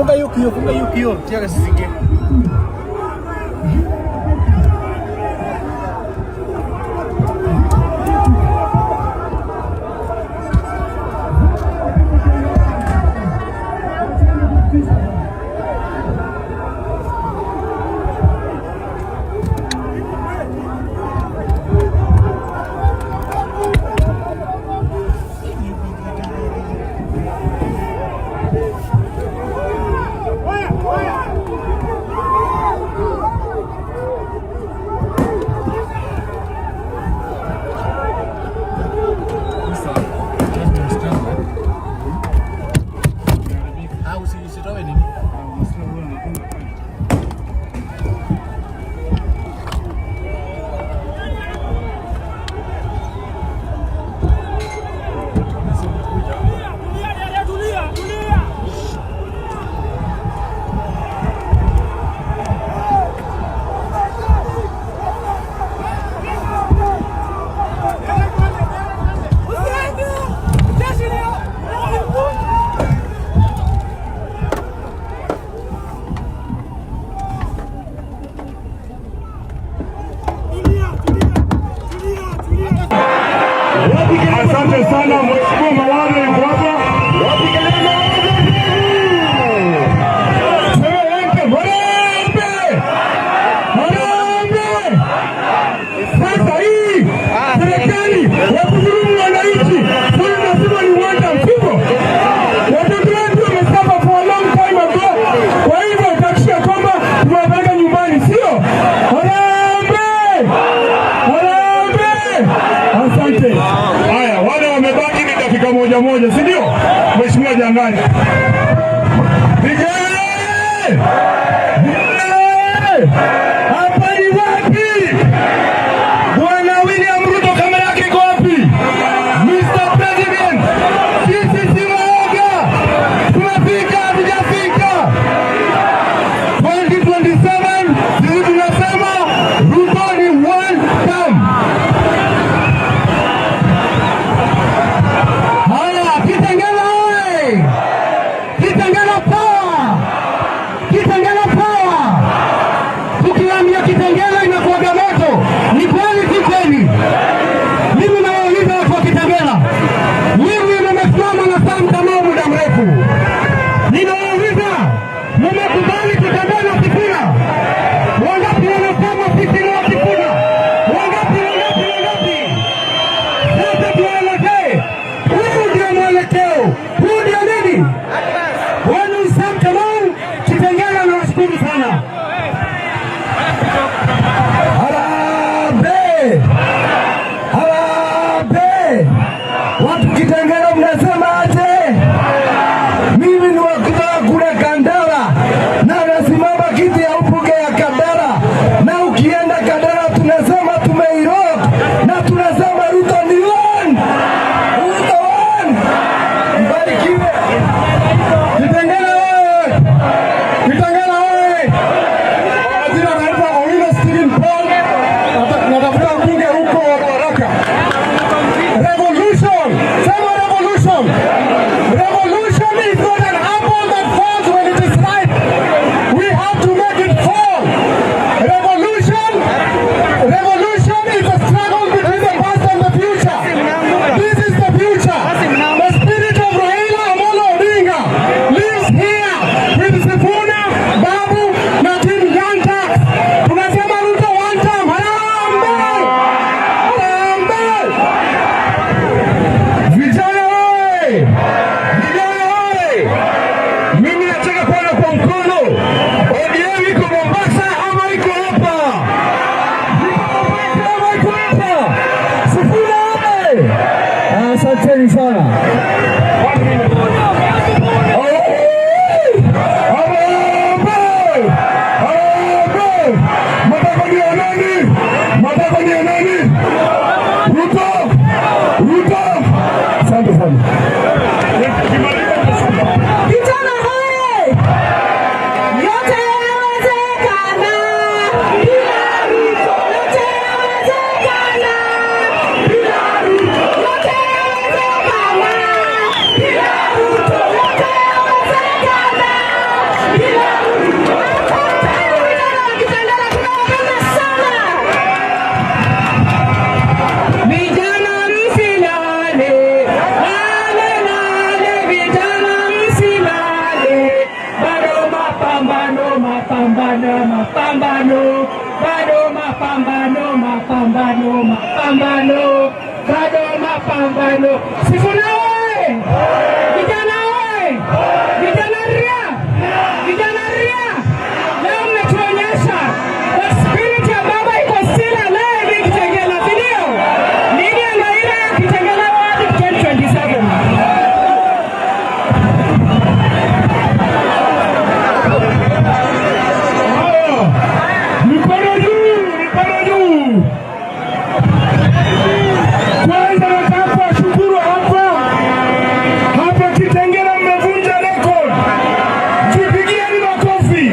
Funga hiyo kioo, funga hiyo kioo. Tia kasizingie. Ah, usitoe nini? Asante sana Mheshimiwa Mawale yuko hapa. Harambee! Harambee! Sasa hii serikali ya kudhulumu wananchi, sasa nasema ni one term, sivyo? Watoto wetu wamesuffer for a long time ago. Kwa hivyo tuhakikishe kwamba tumewapeleka nyumbani, sio? Harambee! Harambee! Asante. Haya, wale wamebaki ni dakika moja moja, si ndio? Mheshimiwa Jangani. Vijana! Vijana! Hapa ni wapi? Bwana William Ruto kamera yake iko wapi? Mr. President, sisi si waoga. Tumefika, hatujafika. 2027 sisi tunasema Ruto ni one term. Haya, Kitengela oye! Kitengela power! Kitengela power! Tukiambia Kitengela inakuwaga moto, ni kweli si kweli? Mimi nawauliza watu wa Kitengela, mimi nimesimama na Sam Kamau muda mrefu, ninawauliza mmekubali kutembea na Sifuna? Wangapi wanasema sisi ni wa Sifuna? Wangapi, wangapi, wangapi? Sasa tuelekee, huu ndio mwelekeo, huu ndio nini? Bwana Sam Kamau, Kitengela, nawashukuru sana. Harambee! Harambee! Watu Kitengela mnasema aje? Mimi ni wa kutoka kule Kandara na nasimama kiti ya ubunge ya Kandara, na ukienda Kandara tunasema tumeirock na tunasema Ruto ni one, Ruto one. Mbarikiwe Kitengela oye! Kitengela oye! Majina naitwa Owino Stephen Paul, natafuta mbunge huko Ruaraka. Revolution! Sema revolution! Revolution is not an apple that falls when it is ripe. We have to make it fall. Revolution, revolution is a struggle between the past and the future. This is the future. The spirit of Raila Amolo Odinga lives here with Sifuna, Babu na team Young Turks. Tunasema Ruto one time. Harambee! Harambee! Vijana oye! Vijana oye! Mimi nataka kuona kwa mkono ODM iko Mombasa ama iko hapa? Iko Mombasa ama iko hapa? Sifuna oye! Asanteni sana. Harambee! Harambee! Matako ni ya nani? Matako ni ya nani? Ruto! Ruto! Asante sana. Vijana hoye! Yote yanawezekana bila Ruto. Yote yanawezekana bila Ruto. Yote yanawezekana. Mapambano. Sifuna oye! Vijana oye! Vijana ria! Vijana ria! Leo mmetuonyesha the spirit ya baba iko still alive in Kitengela, si ndio? Lilian Waira, Kitengela Ward 2027. Haya, mikono juu, mikono juu. Kwanza nataka kuwashukuru hapa Kitengela, mmevunja record. Jipigieni makofi,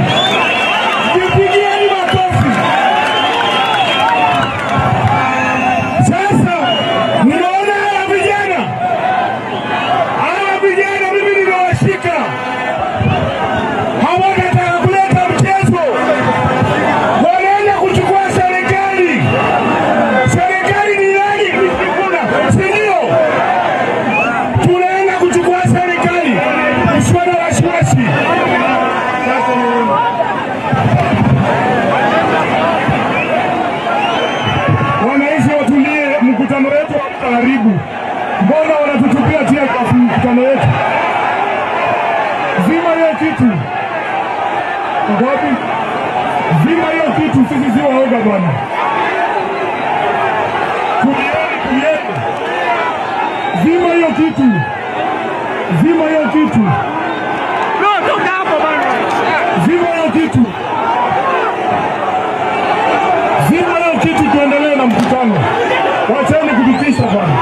jipigieni makofi. Sasa ninaona hawa vijana mimi nimewashika, hawatataka kuleta mchezo, wanaenda kuchukua serikali. Serikali ni nani? Ni Sifuna, si ndio? Tunaenda kuchukua serikali, msiwe na wasiwasi. Sasa wananchi watulie, mkutano wetu karibu. Mbona wanatutupia tear gas mkutano wetu? Zima hiyo kitu. Ngapi? Zima hiyo kitu, sisi si waoga bwana. Tulieni, tulieni. Zima hiyo kitu, zima hiyo kitu, zima hiyo kitu, zima hiyo kitu, tuendelee na mkutano. Wacheni kututisha bwana.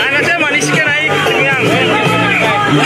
Anasema nishike na hii simu yangu.